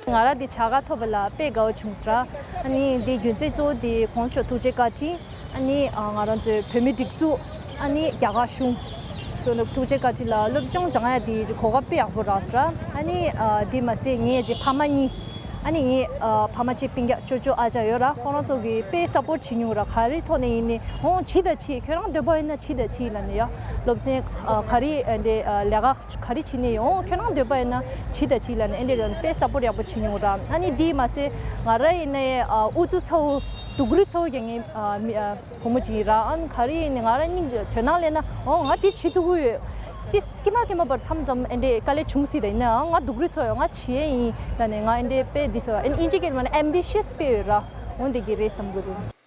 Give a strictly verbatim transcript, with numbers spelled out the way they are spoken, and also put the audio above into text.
ང་རང་འདི་བྱ་དགའ་ཐོབ་པ་ལ་དཔེ་དགའ་བོ་བྱུང་སོང་ར། ཨ་ནི་འདི་རྒྱུ་མཚན་གཙོ་བོ་འདི་གོང་ས་མཆོག་ཐུགས་རྗེ་བཀའ་དྲིན། ཨ་ནི་ཨ་ང་རང་ཚོའི་བོད་མི་སྒྲིག་འཛུགས། ཨ་ནི་རྒྱ་གར་གཞུང་ཐུགས་རྗེ་བཀའ་དྲིན་ལ་སློབ་སྦྱོང་སྦྱང་ཡ་འདི་གོ་སྐབས་དཔེ་ཡག་པོ་རག་སོང་ར། ཨ་ནི་ཨ་འདི་མ་ཟད་ངའི་ཅིག་ཕ་མ་གཉིས། ཨ་ནི་ངའི་ཨ་ཕ་མ་གཅིག་སྤུན་ཀྱག་ཅོ་ཅོ་ཨ་ཅག་ཡོད་ར། ཁོ་རང་ཚོ་གིས་དཔེ་སཔོརྚ་བྱེད་མྱོང་ར། ག་རེ་ཐོག་ནས་ཡིན་ནའི་འོང་བྱེད་ད་བྱེད། ཁྱོད་རང་འདོད་པ་ཡིན་ན་བྱེད་ད་བྱེད་ལབ་ནས་ཡ། སློབ་ཚན་ཨ་ག་རེ་ཨ་འདི་ཨ་ལས་ཀ་ག་རེ་བྱེད་ནས་ཡོང་། ཁྱོད་རང་འདོད་པ་ཡིན་ན་བྱེད་ད་བྱེད་ལབ་ནས་ཨེ་འདྲས་ལབ་ནས་དཔེ་སཔོརྚ་ཡག་པོ་བྱེད་མྱོང་ར། ཨ་ནི་འདི་མ་ཟད་ང་རང་ཡིན་ནའི་ཨ་ཨུ་ཚུགས་ཚ་བོ་སྡུག་རུས་ཚ་བོ་རྒྱག་མཁན་ཨ་མི་ཨ་བུ་མོ་ཅིག་ཡིན་ར། ཨ་ནི་ག་རེ་ཡིན་ནའི་ང་རང་སྙིང་རྗེ་དོན་དག་ལས་ན་འོ་ང་དེ་བྱེད་ཐུབ་ཀྱི་ཡོད། དེ་སྐྱེས་མ་སྐྱེས་མ་བར་མཚམས་མཚམས་ཨེ་འདྲས་དཀའ་ལས་བྱུང་སྲིད་ད། ཡིན་ནའང་ང་སྡུག་རུས་ཚ་བོ་ཡོད། ང་བྱེད་ཡས་ཡིན་ལབ་ནས་ང་ཨེ་འདྲས་དཔེ་འདི་ཟེར་བ་ཨེ་ཨིན་ཇི་སྐད་ལ་ཨེམ་བི་ཤི་ཡས་དཔེ་ཡོད་ར། འོ་འདི་གི་རེད་བསམ་གྱི་འདུག